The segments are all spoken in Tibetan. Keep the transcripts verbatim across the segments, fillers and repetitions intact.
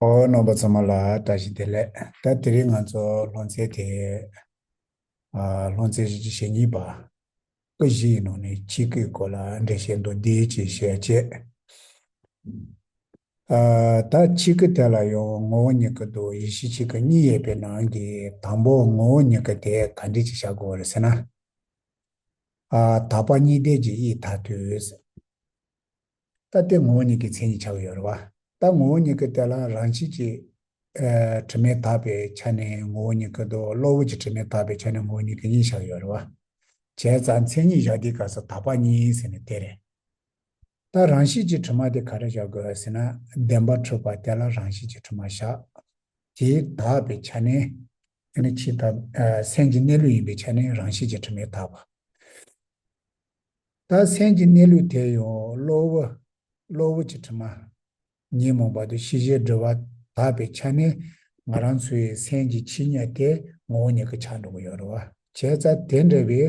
ཨོ། རྣམ་པ་ཚང་མ་ལ་བཀྲ་ཤིས་བདེ་ལེགས། ད་དེ་རིང་ང་ཚོ་སློབ་ཚན་དེ། ཨ། སློབ་ཚན་ཞེ་གཉིས་པ། སྐུ་བཞི་ཡི་ནང་ནས་ཆས་གོས་སྐོར་ལ་འགྲེལ་བཤད་མདོར་བསྡུས་ཅིག་བཤད་ཅེས། ཨ། ད་ཆས་གོས་དེ་ལ་ཡང་ངོ་བོ་ཉིད་སྐུ་དང་ཡེ་ཤེས་ཆས་གོས་གཉིས་ཡོད་པའི་ནང་གི་དང་པོ་ངོ་བོ་ཉིད་སྐུ་དེ་ག་འདྲ་ཅིག་བྱ་དགོས་རེད་ཟེར་ན། ཨ། དག་པ་གཉིས་ལྡན་གྱི་དབྱིངས་མཐར་ཐུག། ད་དེ་ངོ་བོ་ཉིད་ཀྱི་མཚན་ཉིད་ཆགས་ཀྱི་ཡོད་རེད་བ། ད་ངོ་བོ་ཉིད་ཀྱི་དེ་ལ་རང་བཞིན་གྱིས། ཨ། དྲི་མས་དག་པའི་ཆ་ནས་ངོ་བོ་ཉིད་ཀྱི་དང་གློ་བུར་གྱི་དྲི་མས་དག་པའི་ཆ་ནས་ངོ་བོ་ཉིད་ཀྱི་གཉིས་ཆགས་ཀྱི་ཡོད་རེད་བ། བྱས་ཙང་མཚན་ཉིད་བཞག་དུས་སྐབས་སུ་དག་པ་གཉིས་ཟེར་ནས་དེ་རེད། ད་རང་བཞིན་གྱི་དྲི་མ་དེ་ག་རེ་བཞག་དགོས་ཟེར་ན། བདེན་པར་གྲུབ་པ་དེ་ལ་རང་བཞིན་གྱི་དྲི་མ་བཞག། དེས་དག་པའི་ཆ་ནས། ཨ་ནི་ཕྱི་དང་། ཨ། སེམས་ཀྱི་གནས་ལུགས་ཡིན་པའི་ཆ་ནས་རང་བཞིན་གྱི་དྲི་མས་དག་པ། ད་སེམས་ཀྱི་གནས་ལུགས་དེ་ཡང་གློ་བུར། གློ་བུར་གྱི་དྲི་མ། ཉོན་མོངས་པ་དང་ཤེས་བྱའི་སྒྲིབ་པ་དག་པའི་ཆ་ནས་ང་རང་ཚོའི་སེམས་ཀྱི་ཆོས་ཉིད་དེ་ངོ་བོ་ཉིད་ཀྱི་ཆགས་འགྲོ་གི་ཡོད་རེད་བ། བྱས་ཙང་དེ་འདྲ་བའི་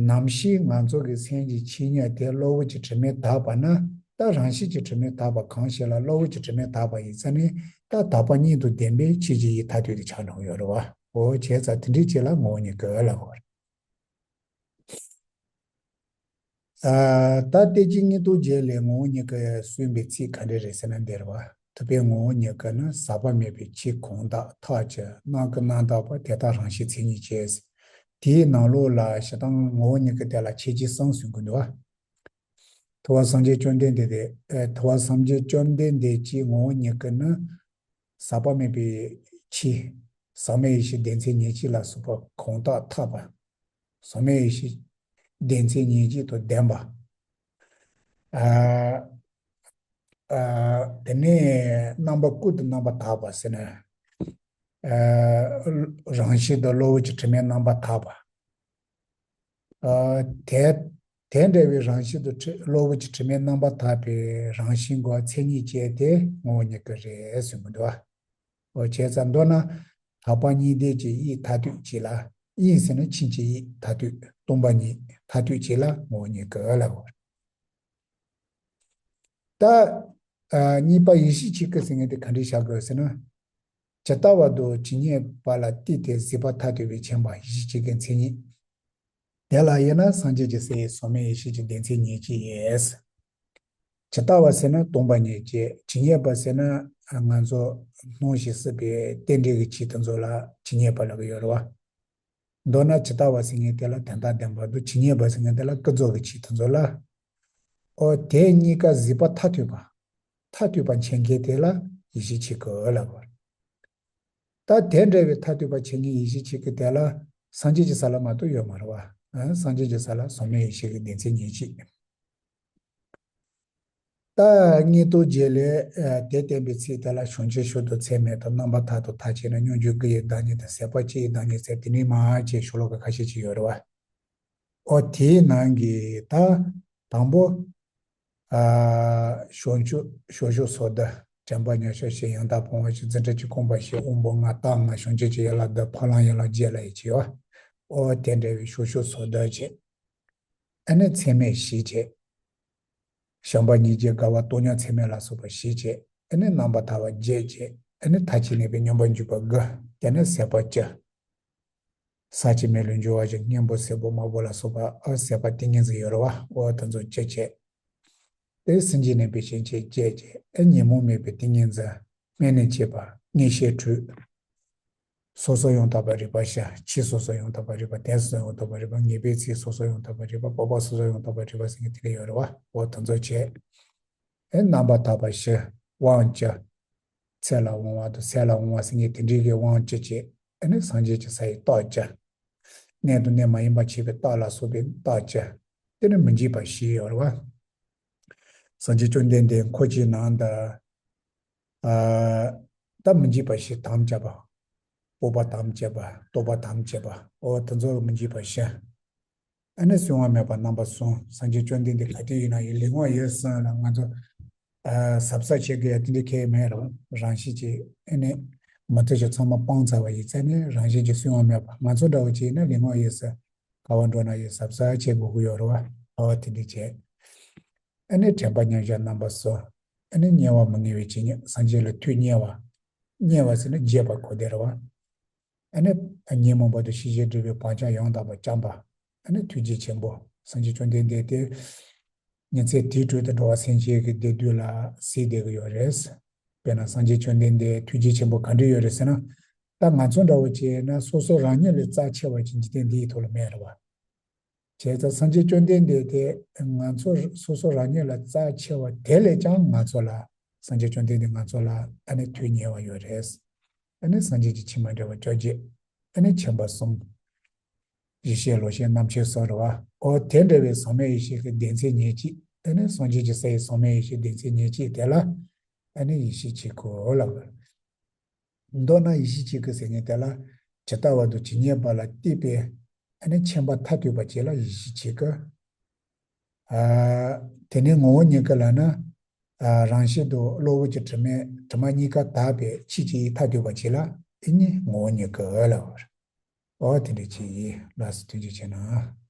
ནམ་ཞིག་ང་ཚོ་གི་སེམས་ཀྱི་ཆོས་ཉིད་དེ་གློ་བུར་གྱི་དྲི་མས་དག་པ་ན། ད་རང་བཞིན་གྱི་དྲི་མས་དག་པ་གང་ཞིག་ལ་གློ་བུར་གྱི་དྲི་མས་དག་པ་ཡིན་ཙང་ནི། ད་དག་པ་གཉིས་དང་ལྡན་པའི་ཆོས་ཀྱི་དབྱིངས་མཐར་ཐུག་དེ་ཆགས་འགྲོ་གི་ཡོད་རེད་བ། འོ། བྱས་ཙང་དེ་འདྲའི་ཆོས་ལ་ངོ་བོ་ཉིད་སྐུ་ལབ་དགོས་རེད། ཨ། ད་བསྟན་བཅོས་སྙིང་སྟོབས་རྒྱས་ལས་ངོ་བོ་ཉིད་སྐུ་གསུངས་པའི་ཚིག་ག་འདྲ་རེད་ཟེར་ན་འདིར་བ། ཐུབ་པའི་ངོ་བོ་ཉིད་སྐུ་ནི། ཟག་པ་མེད་པའི་ཆོས་གང་དག་ཐག་བཅད། རྣམ་ཀུན་རྣམ་དག་པ། དེ་དག་རང་བཞིན་མཚན་ཉིད་ཅན། དེའི་ནང་ལོགས་ལ་སྤྱིར་བཏང་ངོ་བོ་ཉིད་སྐུ་དེ་ལ་ཁྱད་ཆོས་གསུམ་གསུང་གི་འདུག་བ། ཐུབ་པ་སངས་རྒྱས་བཅོམ་ལྡན་འདས་དེ། ཨ། ཐུབ་པ་སངས་རྒྱས་བཅོམ་ལྡན་འདས་ཀྱི་ངོ་བོ་ཉིད་སྐུ་ནི། ཟག་པ་མེད་པའི་ཆོས། ཟག་མེད་ཡེ་ཤེས་བདེན་མཚན་ཉིད་གཅིག་ལ་སོགས་པ་གང་དག་ཐག་པ། ཟག་མེད་ཡེ་ཤེས་བདེན་མཚན་ཉིད་གཅིག་དང་ལྡན་པ། ཨ། ཨ། དེ་ནས་རྣམ་པ་ཀུན་ཏུ་རྣམ་པར་དག་པ་ཟེར་ན། ཨ། རང་བཞིན་དང་གློ་བུར་གྱི་དྲི་མས་རྣམ་པར་དག་པ། ཨ། དེ། དེ་འདྲ་བའི་རང་བཞིན་དུ་དྲི། གློ་བུར་གྱི་དྲི་མས་རྣམ་པར་དག་པའི་རང་བཞིན་གོ་མཚན་ཉིད་ཅན་དེ་ངོ་བོ་ཉིད་སྐུ་རེད་གསུང་གི་འདུག་བ། འོ། བྱས་ཙང་མདོར་ན། དག་པ་གཉིས་ལྡན་གྱི་དབྱིངས་མཐར་ཐུག་ཅིག་ལ། དབྱིངས་ཟེར་ན་ཕྱིན་ཅི་ཡིན་མཐར་ཐུག། སྟོང་པ་ཉིད་མཐར་ཐུག་ཅིག་ལ་ངོ་བོ་ཉིད་སྐུ་ལབ་དགོས། ད། ཨ། གཉིས་པ་ཡེ་ཤེས་ཆོས་སྐུ་ཟེར་མཁན་དེ་ག་འདྲ་བྱ་དགོས་ཟེར་ན། ཇི་ལྟ་བ་དང་ཇི་སྙེད་པ་ལ་ལྟོས་ཏེ་གཟིགས་པ་མཐར་ཐུག་པའི་མཁྱེན་པ་ཡེ་ཤེས་ཆོས་སྐུའི་མཚན་ཉིད། དེ་ལ་དབྱེ་ན་སངས་རྒྱས་ཀྱི་སའི་ཟག་མེད་ཡེ་ཤེས་ཀྱི་བདེན་མཚན་ཉིད་ཅན་ཡིན། ཇི་ལྟ་བ་ཟེར་ན་སྟོང་པ་ཉིད་ཅན། ཇི་སྙེད་པ་ཟེར་ན་ང་ཚོ་སྣང་ཞིང་སྲིད་པའི་རྟེན་འབྲེལ་གྱི་ཆོས་དེ་ཚོ་ལ་ཇི་སྙེད་པ་ལབ་ཀྱི་ཡོད་རེད་བ། མདོར་ན་ཇི་ལྟ་བ་ཟེར་མཁན་དེ་ལ་དོན་དམ་བདེན་པ་དང་། ཇི་སྙེད་པ་ཟེར་མཁན་དེ་ལ་ཀུན་རྫོབ་ཀྱི་ཆོས་དེ་ཚོ་ལ། ཨོ། དེ་གཉིས་ཀ་གཟིགས་པ་མཐར་ཐུག་པ། མཐར་ཐུག་པ་མཁྱེན་མཁན་དེ་ལ་ཡེ་ཤེས་ཆོས་སྐུ་ལབ་དགོས། ད་དེ་འདྲ་བའི་མཐར་ཐུག་པ་མཁྱེན་མཁན་ཡེ་ཤེས་ཆོས་སྐུ་དེ་ལ་སངས་རྒྱས་ཀྱི་ས་ལ་མ་གཏོགས་ཡོད་མ་རེད་བ། ཨ། སངས་རྒྱས་ཀྱི་ས་ལ་ཟག་མེད་ཡེ་ཤེས་ཀྱི་བདེན་མཚན་ཉིད་གཅིག། ད་སྙིང་སྟོབས་རྒྱས་ལས། ཨ། དེ་བསྟན་པའི་ཚིག་དེ་ལ་བྱང་ཆུབ་ཕྱོགས་དང་ཚད་མེད་དང་། རྣམ་པར་ཐར་དང་མཐར་ཕྱིན་ནས། སྙོམས་འཇུག་དགུ་ཡི་བདག་ཉིད་དང་། ཟད་པ་བཅུ་ཡི་བདག་ཉིད་ཟེར། དེ་ནས་མར་ཅིག་ཤོ་ལོ་ཀ་ཁ་ཤས་ཅིག་ཡོད་རེད་བ། ཨོ། དེའི་ནང་གི་ད་དང་པོ། ཨ། བྱང་ཆུབ་བྱང་ཆུབ་སོ་བདུན། དྲན་པ་མཉམ་བཞག་བཞི། ཡང་དག་སྤོང་བ་བཞི། འཛིན་གྲྭ་བཅུ་སྐོང་བ་བཞི། དབང་པོ་ལྔ་རྟགས་ལྔ། བྱང་ཆུབ་ཀྱི་ཡན་ལག་བདུན། འཕགས་ལམ་ཡན་ལག་བརྒྱད་ལ་ཡི་ཅིག་ཡོད། ཨོ། དེ་འདྲ་བའི་བྱང་ཆུབ་སོ་བདུན་བྱས། ཨ་ནི་ཚད་མེད་བཞི་བྱས། བྱམས་པ་སྙིང་རྗེ་དགའ་བ་སྟོང་ཉིད་ཚད་མེད་ལ་སོགས་པ་བཞི་བྱས། ཨ་ནི་རྣམ་པར་ཐར་པ་བརྒྱད་བྱས། ཨ་ནི་མཐར་ཕྱིན་ནས་པའི་སྙོམས་པར་འཇུག་པ་དགུ། དེ་ནས་ཟད་པ་བཅུ། ཟག་བཅས་མེད་ལུས་འབྱུང་བ་བཞི། གཉེན་པོ་སྲས་པོ་མ་བུ་ལ་སོགས་པ། ཨ། ཟད་པ་ཏིང་ངེ་འཛིན་ཡོད་རེད་བ། ཨོ། དེ་ཚོ་བཅུ་བྱས། དེ་སེམས་ཅན་གནས་པའི་སྐྱེ་མཆེད་བརྒྱད་བྱས། ཨ། ཉོན་མོངས་མེད་པའི་ཏིང་ངེ་འཛིན། སྨད་ནས་བྱས་པ་མངོན་ཤེས་དྲུག། སོ་སོར་ཡང་དག་པར་རིག་པ་བཞི། ཕྱིས་སོ་སོར་ཡང་དག་པར་རིག་པ། དོན་སོ་སོར་ཡང་དག་པར་རིག་པ། ངེས་པའི་ཚིག་སོ་སོར་ཡང་དག་པར་རིག་པ། སྤོབས་པ་སོ་སོར་ཡང་དག་པར་རིག་པ་ཟེར་མཁན་དེ་འདྲ་ཡོད་རེད་བ། ཨོ། དེ་ཚོ་བྱས། ཨེ། རྣམ་པར་ཐར་པ་བཞི། དབང་བཅུ། ཚེ་ལ་དབང་བ་དང་ཚེ་ལ་དབང་བ་ཟེར་མཁན་དེ་འདྲའི་གི་དབང་བཅུ་བྱས། ཨ་ནི་སངས་རྒྱས་ཀྱི་ས་ཡི་རྟགས་བཅུ། གནས་དང་གནས་མ་ཡིན་པ་བྱས་པའི་རྟགས་ལ་སོགས་པའི་རྟགས་བཅུ། དེ་ནི་མི་འཇིགས་པ་བཞི་ཡོད་རེད་བ། སངས་རྒྱས་བཅོམ་ལྡན་འདས་འཁོར་གྱི་ནང་དུ། ཨ། ད་མི་འཇིགས་པ་བཞི་དམ་བཅའ་བ། སྤོབས་པ་དམ་བཅའ་བ། རྟོགས་པ་དམ་བཅའ་བ། ཨོ། དེ་ཚོ་མི་འཇིགས་པ་བཞི། ཨ་ནི་གསོད་དབང་མེད་པ་རྣམ་པ་གསུམ། སངས་རྒྱས་བཅོམ་ལྡན་འདས་ག་དུས་ཡིན་ན་ཡང་ལུས་ངག་ཡིད་གསུམ་ལ་ང་ཚོ། ཨ། གཟབ་གཟབ་བྱེད་དགོས་ཡ་དེ་འདྲ་གང་ཡང་མེད་རེད། རང་བཞིན་གྱིས། ཨ་ནི་མུ་སྟེགས་ཀྱི་ཚང་མ་སྤངས་ཚར་བ་ཡིན་ཙང་ནི་རང་བཞིན་གྱིས་གསོད་དབང་མེད་པ། ང་ཚོ་འདྲ་བོ་ཅིག་ཡིན་ན་ལུས་ངག་ཡིད་གསུམ་ག་པར་འགྲོ་ན་ཡང་གཟབ་གཟབ་བྱེད་དགོས་ཀྱི་ཡོད་རེད་བ། ཨོ། དེ་འདྲ་བྱས། ཨ་ནི་དྲན་པ་མཉམ་བཞག་རྣམ་པ་གསུམ། ཨ་ནི་དམྱལ་བ་མི་དམྱལ་བའི་ཇི་སྙེད། སངས་རྒྱས་ལ་ཐུགས་དམྱལ་བ། དམྱལ་བ་ཟེར་ན་རྒྱས་པ་གོ་བདེ་རེད་བ། ཨ་ནི་ཉོན་མོངས་པ་དང་ཤེས་བྱའི་སྒྲིབ་པའི་བག་ཆགས་ཡང་དག་པར་བཅོམ་པ། ཨ་ནི་ཐུགས་རྗེ་ཆེན་པོ། སངས་རྒྱས་བཅོམ་ལྡན་འདས་དེ་ཉིན་མཚན་དུས་དྲུག་ཏུ་འགྲོ་བ་སེམས་ཅན་གྱི་བདེ་སྡུག་ལ་གཟིགས་བསྡད་ཀྱི་ཡོད་རེད། དཔེར་ན་སངས་རྒྱས་བཅོམ་ལྡན་འདས་ཐུགས་རྗེ་ཆེན་པོ་ག་འདྲ་ཡོད་རེད་ཟེར་ན། ད་ང་ཚོ་འདྲ་བོ་བྱས་ན་སོ་སོ་རང་ཉིད་ལས་རྩ་ཆེ་བ་ཅིག་འཇིག་རྟེན་འདི་ཡི་ཐོག་ལ་མེད་རེད་བ། བྱས་ཙང་སངས་རྒྱས་བཅོམ་ལྡན་འདས་དེ་ང་ཚོ་སོ་སོ་རང་ཉིད་ལ་རྩ་ཆེ་བ་དེ་ལས་ཀྱང་ང་ཚོ་ལ། སངས་རྒྱས་བཅོམ་ལྡན་འདས་ང་ཚོ་ལ་ཨ་ནི་ཐུགས་མཉེས་པ་ཡོད་རེད། ཨ་ནི་སངས་རྒྱས་ཀྱི་ཆོས་མ་འདྲེས་པ་བཅོ་བརྒྱད། ཨ་ནི་མཁྱེན་པ་གསུམ། ཡེ་ཤེས་བློ་ཤེས་རྣམ་དཔྱོད་གསུམ་རེད་བ། འོ་དེ་འདྲ་བའི་ཟག་མེད་ཡེ་ཤེས་ཀྱི་སྡེ་ཚན་ཉེར་གཅིག། ཨ་ནི་སངས་རྒྱས་ཀྱི་ས་ཡི་ཟག་མེད་ཡེ་ཤེས་སྡེ་ཚན་ཉེར་གཅིག་དེ་ལ་ཨ་ནི་ཡེ་ཤེས་ཆོས་སྐུ་ལབ། མདོར་ན་ཡེ་ཤེས་ཆོས་སྐུ་ཟེར་མཁན་དེ་ལ་ཇི་ལྟ་བ་དང་ཇི་སྙེད་པ་ལ་བལྟས་པའི་ཨ་ནི་མཁྱེན་པ་མཐར་ཐུག་པ་ཅིག་ལ་ཡེ་ཤེས་ཆོས་སྐུ། ཨ། དེ་ནས་ངོ་བོ་ཉིད་སྐུ་ལབ་ན། ཨ། རང་བཞིན་དུ་གློ་བུར་གྱི་དྲི་མས་དྲི་མ་གཉིས་ཀ་དག་པའི་ཆོས་ཅིག་མཐར་ཐུག་པ་ཅིག་ལ་ཨེ་ནི་ངོ་བོ་ཉིད་སྐུ་ལབ། འོ་དེ་འདྲ་ཅིག་ཡིན། ལགས་སོ། ཐུགས་རྗེ་ཆེ་གནང་།